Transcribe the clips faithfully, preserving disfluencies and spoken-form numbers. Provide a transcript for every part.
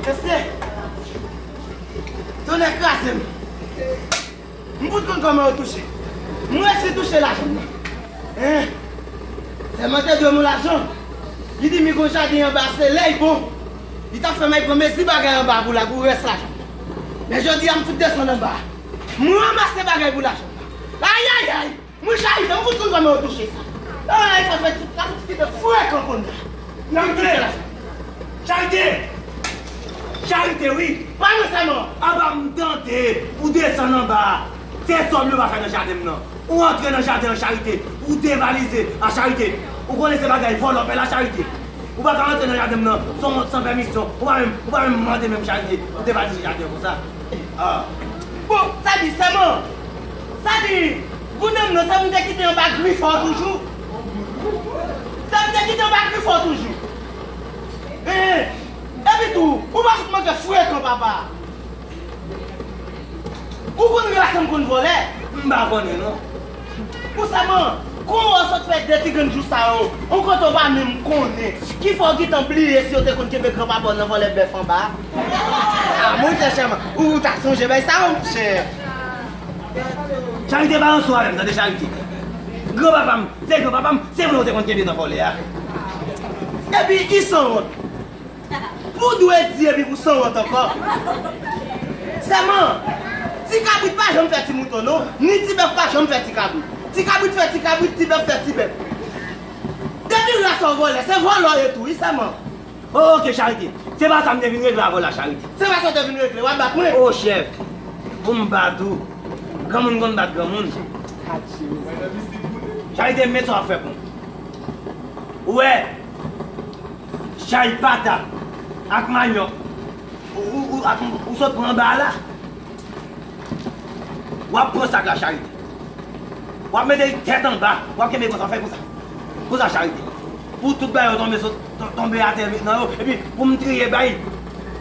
Mesye, tonnè kraze m. M fout konn kòman yo touche. M resi touche lajan m nan. Hein? Sèlman te dwe m yon lajan. Li di m li gon jaden anba, se lè l bon. Li t ap fè m al pran mezi bagay anba pou la, pou rès lajan. Men jodi a, m fout desann anba. M ranmase bagay pou lajan. Ayayay! Mwen Charite, m fout konn kòman yo touche sa. Ay, sa fè tout, sa fout kite frekan konn la. Nan touche lajan. Charite! Charite, wi! Pa nan sèlman! Apa m tande ou desann anba a. Se sòm yo pa fè nan jaden m nan. Ou antre nan jaden an Charite. Ou devalize a Charite. Ou konnen se bagay vòlò fè la Charite. Ou pa ka antre nan jaden m nan san, san pèmisyon. Ou pa menm, ou pa menm mande menm Charite. Ou devalize jaden an konsa. Ah. Bon, sa di sèlman. Sa di, goumen m nan, se ou m te kite anba grifò toujou. Se ou m te kite anba grifò toujou. Eh, epi tou, ou pa fout manke frekan, papa. Ou konn rès m konn vòlè? M pa konnen non. Pou sèlman, kòman w sot fè de ti grenn jou sa yo? Yon kote w pa menm konnen. Ki fè w gentan bliye si yo te konn kenbe granpapa w nan vòlè bèf anba? Ah, monchè, sèlman, ou ta sonje bay sa, monchè. Charite pa ansanm avè m, tande Charite. Granpapa m, se granpapa m, se mwen yo te konn kenbe nan vòlè a. Epi, i sanwont. Pou dwe di epi pou sanwont ankò. Sèlman, ti kabrit pa janm fè ti mouton non, ni ti bèf pa janm fè ti kabrit. Ti kabrit fè ti kabrit, ti bèf fè ti bèf. Depi rès w vòlè, se vòlè w ye tou, wi sèlman. Oh, ok, Charite. Se pa sa m te vin regle avè w la, Charite. Se pa sa w te vin regle, w ap bat mwen? Oh, chèf. Pou m bat ou, granmoun konn bat granmoun. Charite, men sa w ap fè pou m. Ou wè, chay patat ak manyòk ou, ou, ou, ak, ou sot pran anba a la. W ap pran sak la Charite. W ap mete l tèt anba. W ap kenbe konsa, fè konsa. Konsa Charite. Pou tout bagay yo tonbe sot, ton-, tonbe atè nan yo. Epi pou m triye bay,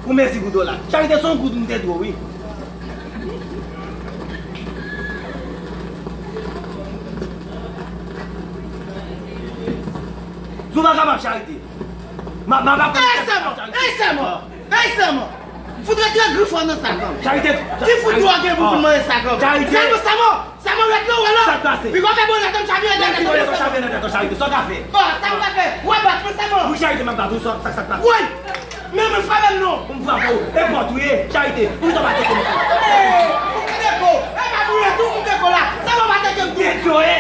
pou mezi goud yo la. Charite, se yon goud m te dwe w, wi. Si w pa kapab Charite. Ma, ma, ma, Ey, sèlman! Ey, sèlman! Ey, sèlman! Fout ret nan grifò nan sa, kanm. Charite! Ki fout dwa gen pou moun manje sa, kanm? Charite! Sèlman, sèlman! Sèlman ret nan wè la! Sa k pase? Pi gwo fè bonèt an chavire nan tèt ou, sèlman! Charite, sa w ka fè? Bon, sa m ka fè? W ap bat mwen, sèlman! Wi, Charite, m ap bat ou, sa, sa, sa k pase? Woy! Men mwen frape m non! Pou m frape w, e pòt ou ye, Charite, poukisa w pa teke m? Ey! Ou teke w! E pa pou mwen tou, ou teke w la! Sèlman pa teke m tou! Dedye w ye!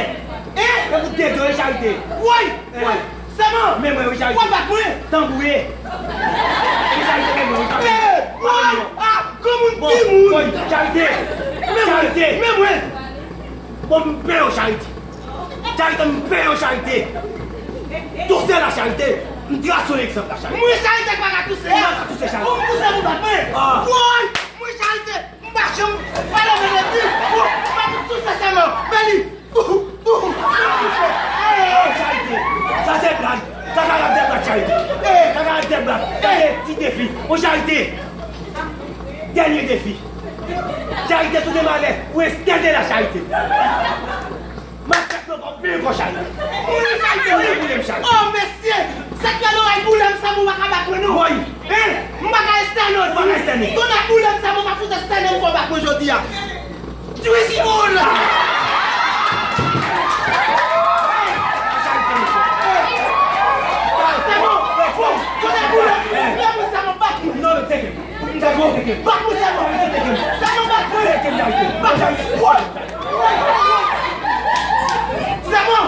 Hein? E pou dedye w ye, Charite! Woy! Woy! Sèlman! Men mwen wi Charite. W ap bat mwen! Tanbou ye! Wi Charite, men mwen wi Charite. Ey! Ah! Granmoun, timoun! Bon, Charite! Charite! Men mwen! Bon, m peye w Charite! Charite, m peye w Charite! Touse la Charite! M trase yon egzanp la Charite! Mwen Charite k pa ka touse a! Ou pa ka touse Charite! Ou m touse pou bat mwen! Ah! Woy! Mwen Charite! M pa janm pale avè l epi, bon, m pa pou touse sèlman. Men li, bou, bou, bou, bou. Ey! Charite! Sa se blag! Sa ka ap de blag, Charite! Ey! Sa ka ap de blag! Sa se ti defi! Yon Charite! Dènye defi! Charite, si w gen malè, ou estède la Charite! M ap fè pran kòb pil kò Charite. Mwen Charite, mwen boule m Charite. Oh, mesye! Sèt pye loray boule m, sèlman w pa ka bat mwen non. Woy! Hein? M pa ka estène w. Ou pa ka estène. Tonnè boule m, sèlman w pa fout estène m, fò w bat mwen jodi a. Tris boule! Sèlman, bon, tonnè boule m, boule m, sèlman bat mwen. Non, non, teke. Bat mwen sèlman! Sèlman bat mwen! Bat mwen! Sèlman!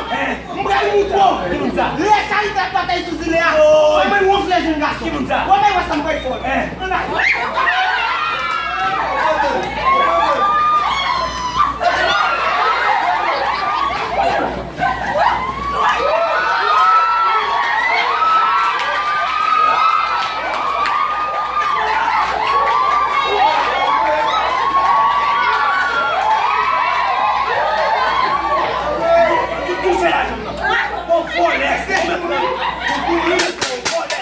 M pral moutre w! Ki moun sa? Lè Charite ap batay sou zile a, w ap wè m wonfle jèn gason. Ki moun sa? W ap wè sa m pral fè w. Ann ale! Ki touche lajan m nan? Bon vòlè! Bon vòlè!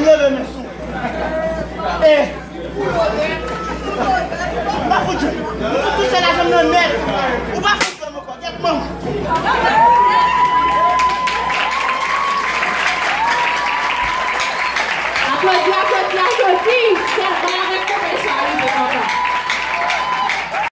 Leve men sou. E. M pa fout jwe. M fout touche lajan m nan nèt. Ou pa fout jwe m ankò. Gèt manman.